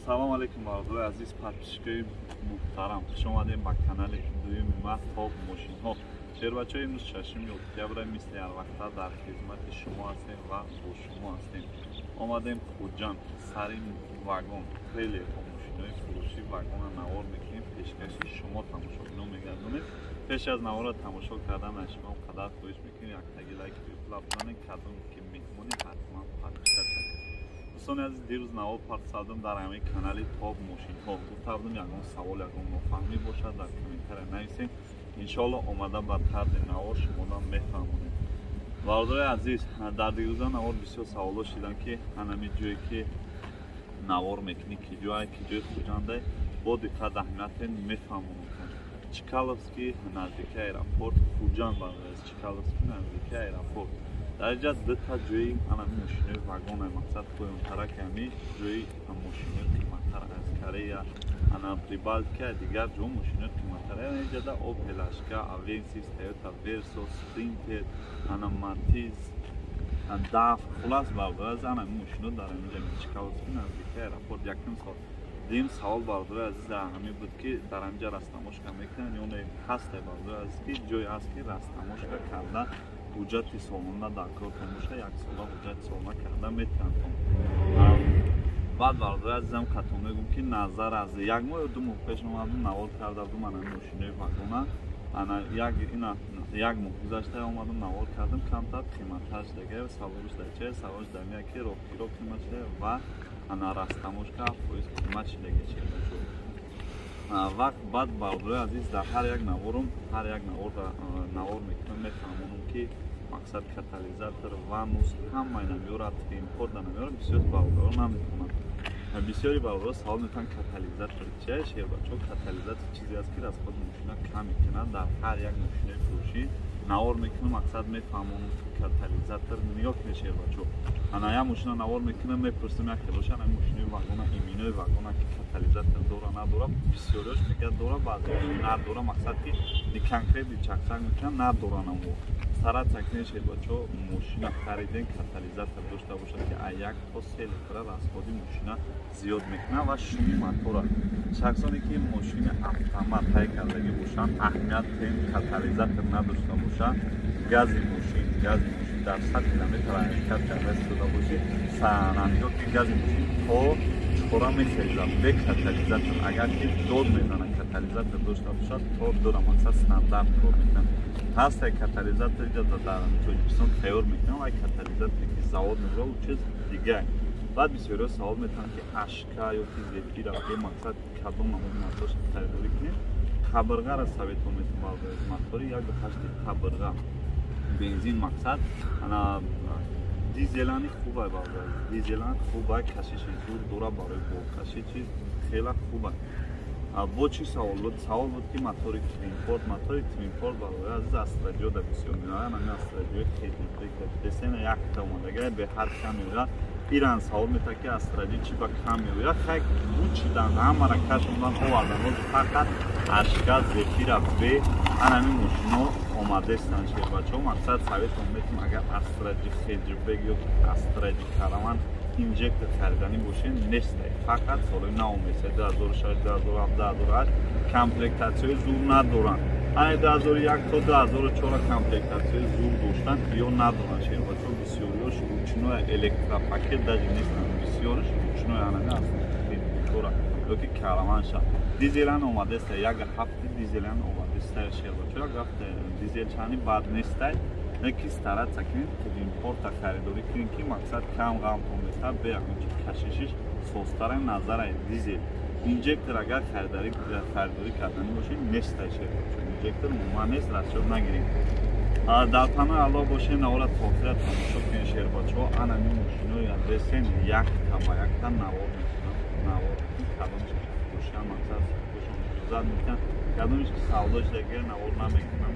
Салом алейкум, бародарои азиз, подписчикои муҳтарам, хуш омадем ба канали дуюми ма, Топ мошинҳо. Шербачаҳо, имрӯз 6 октябра, мисли ҳарвақта дар хизмати шумо ҳастем ва бо шумо ҳастем. Омадем Хуҷанд, сари вагон, трейлерҳо, мошинои фурӯшӣ, вагона навор мекунем, пешкаши шумо тамошобино мегардонем. Пеш аз навора тамошо кардан аз шумо қадар хоҳиш мекунем, яктаги лайк бизанед, кадом ки меҳмонӣ, ҳатман подписаться кунед. Дӯстони азиз, дирӯз навор партсадам дар ҳамин канали Топ мошинҳо. Гуфта будам, ягон савол, ягон нофаҳмӣ бошад, дар комментария нависем, иншоалло омада ба тарзи навор шумодан мефаҳмонем. Бародарои азиз, дар дирӯза навор бисёр саволо шидан, ки ҳанами ҷое ки навор мекунӣ, ки ҷое, ки ҷои Хуҷандай? Бо диққат аҳамиятен, мефаҳмонам. Чкаловский, наздики аэропорт, Хуҷанд. Бародари, Чкаловский, наздики аэропорт. Дар инҷа дута ҷои анами мошинои вагона, мақсад, поёнтараки ҳами ҷои мошинои қиматтар аз Корея, ана Прибалтика, дигар ҷо мошинои қиматтар. Инҷада Опел Ашка, Авенсис, Тойота Версо, Спринтер, ана Матиз, Даф, хулас, бародари, ана мошино дар ҳаминҷа, Чкаловский, наздики аэропорт. Якум савол. Дуюм савол, бародари азиз, дар ҳамин буд, ки дар ҳаминҷа растаможка мекунанд ё не? Ҳасте, бародари азиз, ки ҷое ҳаст, ки растаможка карда, ҳуҷҷати солона дар кортон боша, яксола ҳуҷҷати солона карда метавонтон. Баъд, бародари азизам, қатъо мегӯм, ки назар аз як моҳ ё 2 моҳ пеш омадам, навор карда будум ана мошинои вагона. Ана як ина як моҳ гузашта омадам, навор кардам, камтар қиматтар шудага. Саволш дар че? Саволш дар меяд, ки роҳкиро қимат шуда ва ана растаможка 7% қимат шудаги. Вақт баъд, бародарои азиз, дар ҳар як наворум, ҳар як навор навор мекунам, мефаҳмонам, ки мақсад, катализатор, ванус, ҳамаи намеёрад, импорта намеёрад. Бисёр бародаро наметавонанд. Бисёри бародаро савол мекунанд, катализатор чия? Шербачо, катализатор чизе аст, ки расходи мошина кам мекунад. Дар ҳар як мошинаи фурӯшӣ навор мекунам, мақсад, мефаҳмонам, ки катализатор. Нигоҳ кунед, шербачо, ана як мошина навор мекунам, мепурсам, як хелоша, ана мошинаи вагона, иминои вагона, ки катализатор дора, надора? Бисёриёш мегӯяд, дора, баъзеош надора. Мақсад, ки конкретный чакчак мекунанд, надоран. Амо стараться кунед, шербачо, мошина хариден, катализатор дошта бошад, ки аз 1 то 3 литра расходи мошина зиёд мекунад ва шуми мотора. Шахсоне ки мошини автомат тай кардагӣ бошанд, аҳамият тен, катализатор надошта бошад, гази мошин дар 100 километр ҳаракат карда истода бошӣ, нигоҳ ки гази мошин то чора мехезад бе катализатор. Агар ки дод мезанад, катализатор дошта бошад, то дора, мақсад, стандарт кор мекунад. Ҳастай катализатор, иҷа дар Тоҷикистон тайёр мекунам, вай катализаторе ки завод мебурад, у чиз дигар. Баъд бисёриҳо савол метавонанд, ки Ашка ё ки Зефира бе, мақсад, кадом намуди моторша харидорӣ кунем? Қабирғара советон метавонад, мотори 1,8 қабирға, бензин. Мақсад, ана дизелани хубай, бародар, дизелан хубай, кашиши зур дора, барои боркашӣ чиз хела хубай. Бо чӣ савол буд? Савол буд, ки мотори твинпорт. Мотори твинпорт, барои азиз, Астра Ҷода бисёр меояд. Ами Астра Ҷои хедипесена якта омадага, беҳад кам меояд. Иран савол метавад, ки Астра Ҷи чӣ ба кам меояд? Хай, гучидан, ҳамара кашондан, овардан. Ҳозир фақат Ашка, Зефира Б, анами мошино омадестан, шербачаҳо. Мақсад, советон метавон, агар Астра Ҷи хеджбек ё Астра Ҷи Караван инжектор хариданӣ бошед, нестай. Фақат солҳои нав месай, 2006, 2007, 2008 комплектатсияҳои зур надоранд. Ани 2001 то 2004 комплектатсияҳои зур доштанд ё надоранд, шербачаҳо. Бисёриёш ручной, электропакет даже нестанд, бисёриш ручной. Анами Астра ёки Караванша дизелан омадеста, 1,7 дизелан омадеста, шербачаҳо. 1,7 дизелчани бад нестай, леки стараться кунед, импорта харидорӣ кунед, ки мақсад, кам ғамтон метавад, бе ягон чи кашишиш созтара назараи дизел. Инжектор агар харидорӣ карданӣ бошед, нестай, шербачаҳо, инжектор умуман нест, расчёт нагиред. Дар паноҳи Аллоҳ бошед, навора то охира тамошо кунед, шербачаҳо. Анами мошинои адресен, якта ба якта навор мекунам, навор, кадомш ки фурӯшан, мақсад, иҷозат мекунам, кадомш ки савдо шудагия, навор намекунам,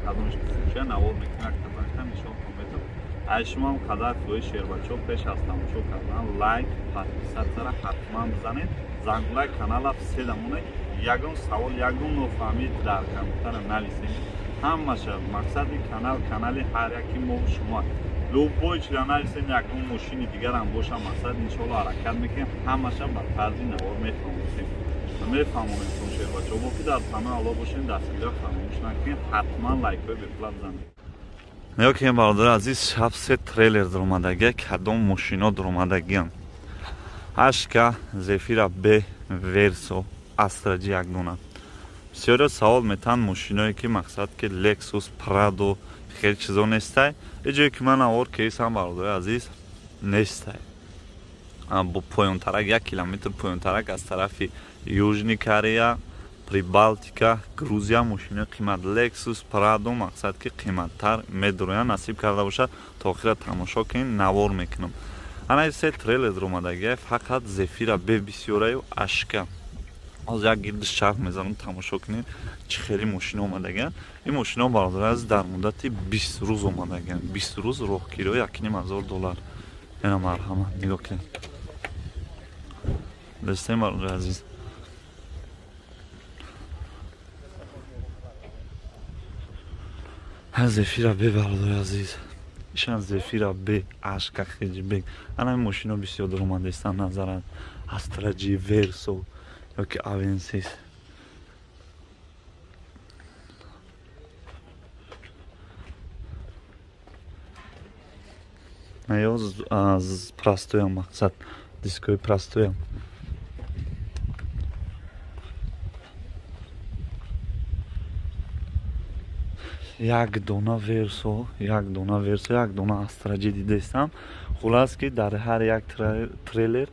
кадомш ки фурӯша, навор мекунам, якта ба якта нишонтон метавам. Аз шумоам қадар хоҳиш, шербачаҳо, пеш аз тамошо кардан лайк, подписатсияра ҳатман бизанед, зангулаи канала седа монед. Ягон савол, ягон нофаҳмӣ дар компютера нависед, ҳамаша. Мақсади канал, канали ҳар яки мо шумо. Любой чиро нависем, ягон мошини дигарам боша, мақсад иншоалло ҳаракат мекунем, ҳамаша ба тарзи навор мефаҳмонем. Мефаҳмонем шербачаҳо. Бо ки дар паноҳи Аллоҳ бошем, дастгирӣ фаромӯш накунем, ҳатман лайкҳои бепула бизанед. Нигоҳ кунем бародари азиз, шаб се трейлер дуромадагия, кадом мошино дуромадагиям. Ашка, Зефира Б, Версо, Астра Ҷи як дона. Бисёриҳо савол метаҳанд мошиное ки мақсад ки Lexus, Prado хеле чизо нестай. Ҷое ки ман навор кейсам бародари азиз нестай. Бо поёнтарак 1 километр поёнтарак аз тарафи Южный Корея, Прибалтика, Грузия мошинои қимат Lexus, Prado мақсад ки қиматтар медуроянд. Насиб карда бошад то охира тамошо кунед, навор мекунам. Ана се трейлер омадагия, фақат Зефира Б бисёраю Ашка. Ҳозир як гирдиш чарх мезанам, тамошо кунед чӣ хели мошино омадагиянд. Ин мошино бародари азиз дар муддати 20 рӯз омадагиянд. 20 рӯз роҳкиро $1,500. Ина марҳамат, нигоҳ кунед. Дастем бародари азиз. Зефира Б бародари азиз. Ишан Зефира Б, Ашка хеджбек. Ана ин мошино бисёр дуромадаистанд назаран. Астра Ҷи, Версо ёки Авенсис. Ё простоям мақсад, дискои простоям. Як дона Версо, як дона Версо, як дона Астра Ҷи дидаистам. Хулас ки дар ҳар як трейлер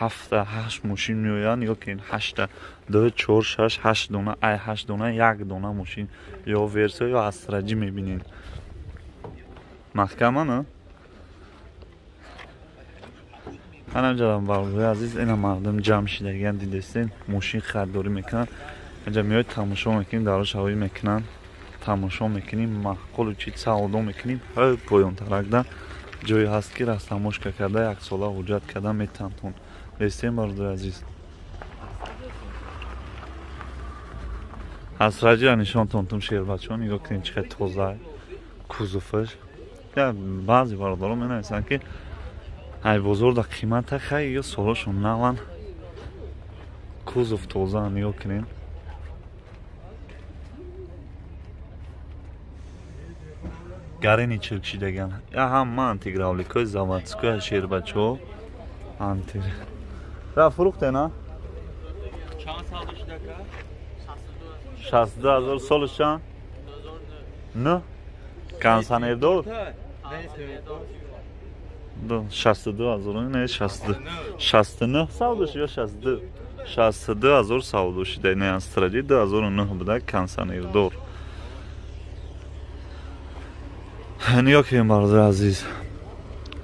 7-8 мошин меоянд, ё ки 8, 2, 4, 6, 8 дона, ай 8 дона, як дона мошин ё Версо ё Астра Ҷи мебинед. Маҳкама на? Ана ҷадам бародари азиз, ина мардум ҷамъ шидагиянд, дидестен, мошин харидорӣ мекунанд. Инҷа меояд тамошо мекунем, дарошавӣ мекунанд. Тамошо мекунем, маъқулу чи савдо мекунем. Ҳай поёнтаракда ҷое ҳаст ки растамошка карда як сола ҳуҷҷат карда метаҳанд. Дестем бародари азиз. Астра Ҷиро нишонтон тум шербачаҳо, нигоҳ кунед чӣ қадр тоза кузоваш. Баъзе бародарон менависанд ки ай бозор да қимата хай ё солошон наван, кузов тоза, нигоҳ кунед. Гарени чиркшидаган. Я ҳама антигравликои заводской шербачаҳо анти. Ра фурӯхте на? Чанд сол шидака? 62 000 солаш чанд? 9. Консанердор? 62 000 не 62. 69 савдо ё 62. 62 000 савдо шида. Не Астра Ҷи 2009 буда консанердор. Нигоҳ кунед бародари азиз.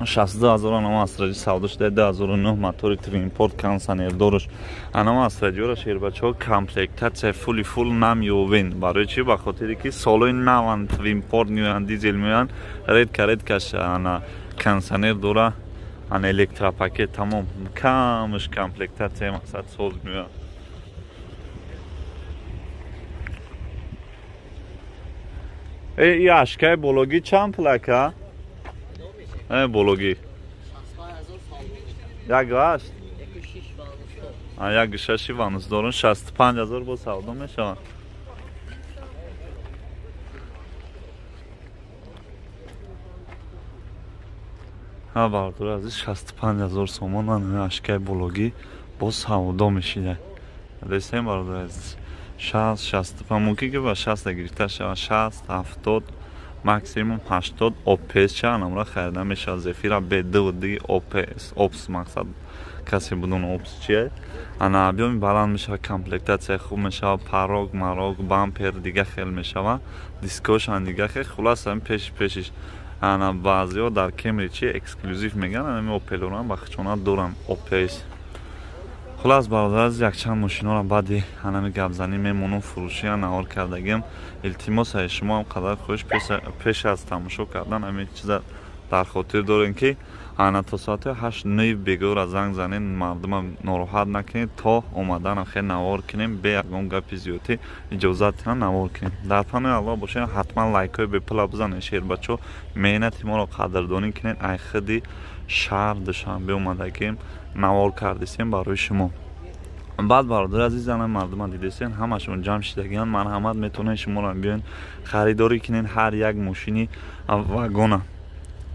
62 000 анама Астра Ҷи савдо шуда, 2009 мотори твинпорт консанердорш. Анама Астра Ҷиро шербачаҳо комплектатсия фули фул намеёбен. Барои чӣ? Ба хотире ки солҳои наван твинпорт меоянд, дизел меоянд, редка редкаш ана консанер дора, ана электропакет тамом, камаш комплектатсия мақсад соз меоянд. И ашкаи бологӣ чанд пулака? Бологӣ 1,8 1,6 ванусдорон 65 000 бо савдо мешаванд. Ҳа бародари азиз, 65 000 сомон ан ашкаи бологӣ бо савдо мешида. Дестем бародари азиз, 60, 65 мумкин ки ба 60 гирифта шавад, 60, 70, максимум 80 ОПС ча анамра харида мешавад. Зефира Б2 ОПС, ОПС мақсад касе будун ОПС чие. Ана биём баланд мешавад, комплектатсия хуб мешавад, парок, марок, бампер дига хел мешавад, дискошан дига хел. Хулас ҳамин пеши пешиш ана баъзеҳо дар Кемри чи эксклюзив мегӯянд, ҳамин Опелорам ба хичона дорам ОПС. Хулас бародар азиз, якчанд мошинҳоро баъди ҳанами гапзанӣ мемонам, фурӯшия навор кардагиам. Илтимос ай шумо ҳам қадар хоҳиш пеш аз тамошо кардан ҳамин чиза дар хотир дорем ки Ана то соати 8-9 бегора занг занед, мардума нороҳат накунед, то омаданам хел навор кунем, бе ягон гапи зиёдӣ иҷозат навор кунем. Дар панои Аллоҳ бошед, ҳатман лайкҳои бепула бизанед, шербачо, меҳнати моро қадрдонӣ кунед. Ай худи шаҳр Душанбе омадагим, навор кардисем барои шумо. Баъд бародари азиз, ана мардума дидесен, ҳамашон ҷамъ шидагианд. Марҳамат, метавонед шуморо биёен харидорӣ кунед ҳар як мошини вагона.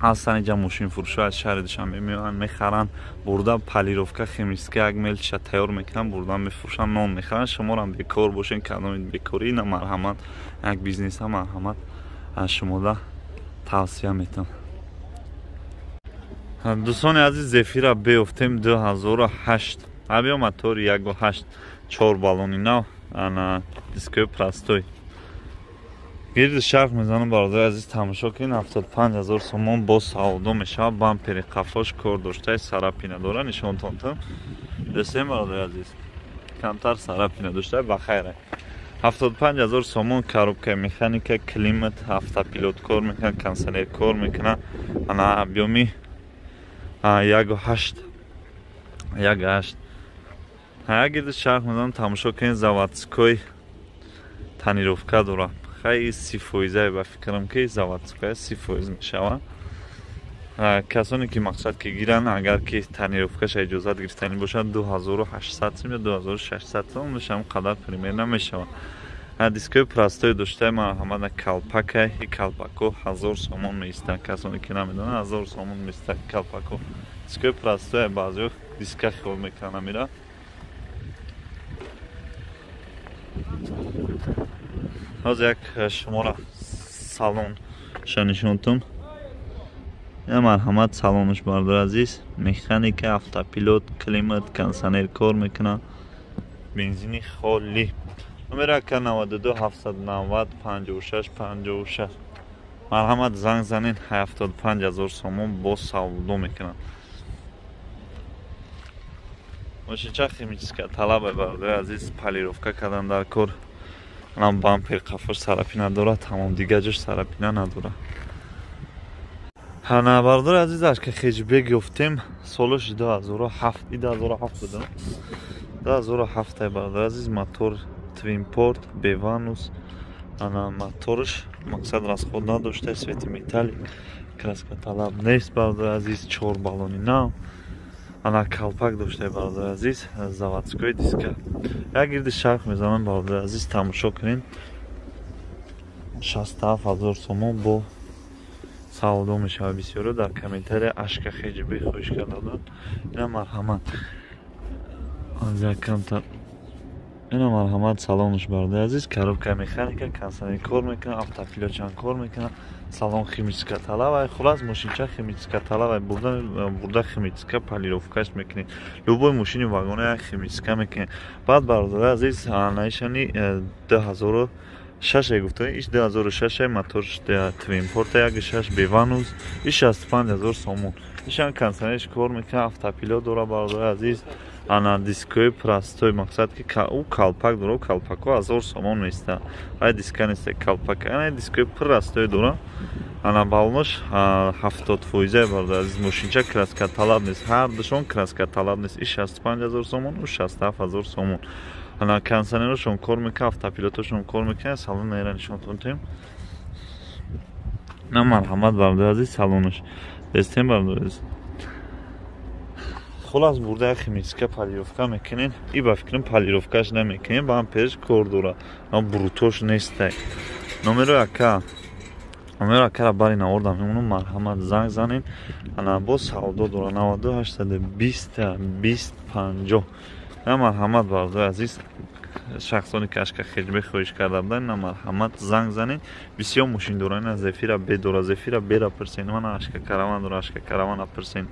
Ҳастан инҷа мошинфурӯшҳо аз шаҳри Душанбе меоянд, мехаранд, бурда полировка химическая як мелча тайёр мекунанд, бурда мефурӯшанд, нон мехаранд. Шуморам бекор бошен, кадоми бекорӣ, ина марҳамат, як бизнеса марҳамат аз шумода тавсия метам. Дӯстони азиз, Зефира беёфтем 2008, авио мотори 1.8, 4 баллони нав, ана дискои простой. Гирди шарх мезанам, бародари азиз, тамошо кунед. 75 000 сомон бо савдо мешавад. Бампери қафош кор доштаи, царапина дора, нишонтон там. Дестем, бародари азиз, камтар царапина дошта, ба хайра. 75 000 сомон, коробка механика, климат, автопилот кор мекунад, кондиционер кор мекунад. Ана объёми 1.8, 1.8. Ҳая гирди шарх мезанам, тамошо кунед, заводской тонировка дора. Хай, 30 фоизае, ба фикрам ки заводская 30 фоиз мешавад. Касоне ки мақсад ки гиранд, агар ки тонировкаша иҷозат гирифтанӣ бошад, 2800 сум ё 2600 сум мешавам, қадар примерно мешавад. Дискои простой доштаи, марҳамат, калпака и калпако 1000 сомон меистад. Касоне ки намедонанд, 1000 сомон меистад калпако. Дискои простой, баъзеҳо диска хиёл мекунанд, амира. Ҳозир як шумора салонша нишонтум. Я, марҳамат, салонаш, бародари азиз, механика, автопилот, климат, кондиционер кор мекунад, бензини холӣ. Номер ака 92 790 56 56. Марҳамат, занг занед, 75 000 сомон бо савдо мекунад. Мошинча химическая талаба, бародари азиз, полировка кардан дар кор. Анам бампер қафош царапина дорад, тамом, дигар ҷош царапина надорад. Ҳана, бародари азиз, ашка хеҷбек ёфтем, солаш 2007, и 2007 будам. 2007, бародари азиз, мотор твинпорт, беванус, ана моторш мақсад расход надошта, цвети металлик, краска талаб нест, бародари азиз, чор баллони нав, ана калпак дошта, бародари азиз, заводской диска. Як гирди шарх мезанам, бародари азиз, тамошо кунед. 67 000 сомон бо савдо мешавад. Бисёро дар комментария ашка хеҷбе хоҳиш карда буданд. Ина, марҳамат, аз якамтар, ина, марҳамат, салонаш, бародари азиз, коробка механика, кондиционер кор мекунад, автопилотчан кор мекунад, салон химическая талаб. Хулас, мошинча химическая талаб, бурда бурда химическая полировкаш мекунед. Любой мошини вагона як химическая мекунед. Баъд, бародари азиз, наишани 2006 гуфта, иш 2006, мотор твинпорта, 1.6, беванус, иш 65 000 сомон. Ишан кондиционерш кор мекунад, автопилот дора, бародари азиз, ана дискои простой, мақсад ки ӯ калпак дора, калпако 1000 сомон меиста. Ай диска неста, калпак, ана дискои простой дора, ана баллонаш 70 фоиза, бародари азиз, мошинча краска талаб нест, ҳар душон краска талаб нест. Иш 65 000 сомон, ӯ 67 000 сомон. Ана кондиционерошон кор мекунад, автопилотошон кор мекунад. Салон наира нишонтон тем. На, марҳамат, бародари азиз, салонаш дестем, бародари азиз. Хулас, бурда як химическая полировка мекунед. И ба фикрам, полировкаш намекунед, ба ҳам пеш кор дора, брутош нестай. Номеро ака, номеро акара бари наордам мемонам, марҳамат, занг занед. Ана боз савдо дора, 92 820 20 50. На, марҳамат, бародари азиз, шахсоне ки ашка хеҷбе хоҳиш карда буданд, на, марҳамат, занг занед. Бисёр мошиндорани Зефира бедора, Зефира бера пирсен, мана ашка караван дора, ашка каравана пирсен.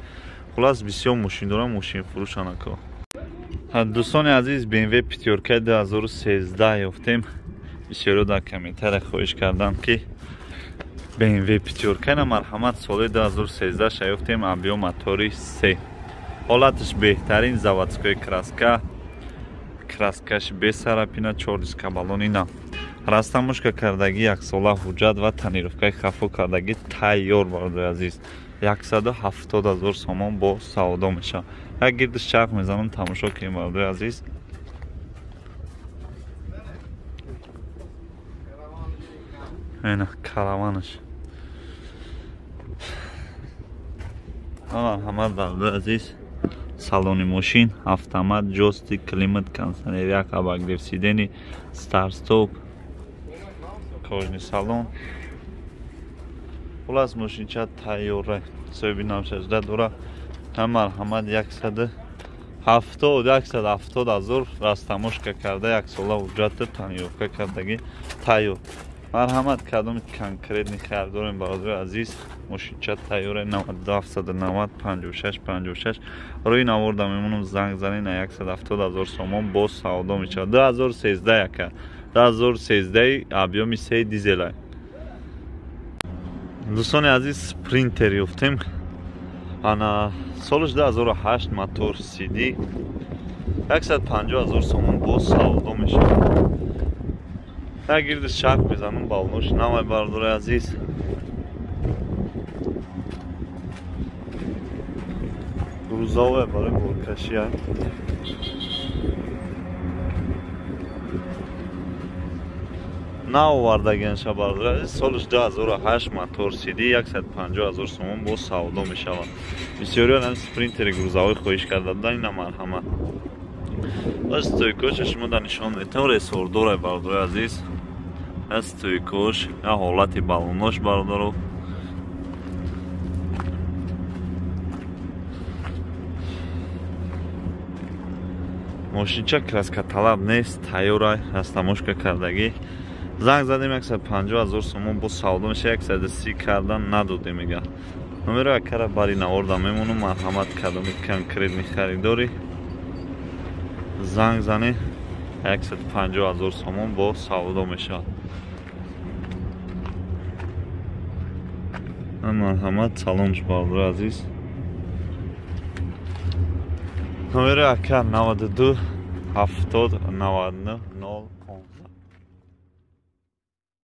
Хулас, бисёр мошиндора, мошинфурӯшанако. Дӯстони азиз, BMW пятёрка 2013 ёфтем. Бисёриҳо дар комментария хоҳиш карданд, ки BMW пятёрка. На, марҳамат, соли 2013 ша ёфтем, объём мотори се, ҳолаташ беҳтарин, заводской краска, краскаш без царапина, чор диска баллони нав, растаможка кардагӣ, яксола ҳуҷҷат ва тонировкаи хафо кардагӣ тайёр, бародари азиз. 170 000 сомон бо савдо мешавад. Як гирдиш чарх мезанам, тамошо кунем бародари азиз. Ина караванаш. Марҳамат бародари азиз. Салони мошин, автомат, ҷойстик, климат, кондиционер, як обогрев сидений, старт-стоп, кожный салон. Хулас мошинча тайёра, соҳиби 96 дора. Марҳамат 170 170 000 растамошка карда, як сола ҳуҷҷата танёфка кардагӣ тайёр. Марҳамат кадоми конкретни харидорем бародари азиз, мошинча тайёра 92 790 56 56 рӯи наворда мемонам, занг занед на 170 000 сомон боз савдо мешавад. 2013 яка 2013 объёми 3 дизела. Дӯстони азиз, Спринтер ёфтем. Ана солаш 2008, мотор CD, 150 000 сомон боз савдо мешавад. Як гирдиш чарх мезанам, балнош намай бародари азиз. Грузовая барои боркашия. Наовардагианша бародари азиз, солаш 2008, мотор CD, 150 000 сомон боз савдо мешавад. Бисёриён ҳам Спринтери грузовой хоҳиш карда буданд, ина марҳамат. Аз стойкоша шумо дар нишон метавон, ресордора бародари азиз. Аз стойкош, я ҳолати балонош бародаро. Мошинча краскаталаб нест, тайёра, растамошка кардагӣ. Занг задем 150 000 сомон боз савдо мешавад, 130 кардан надодем мега. Номеро акара бари наворда мемонам, марҳамат кадоми конкретни харидорӣ занг занед, 150 000 сомон бо савдо мешавад. Марҳамат салонш бародари азиз. Номери ака 92 70 99 0 15.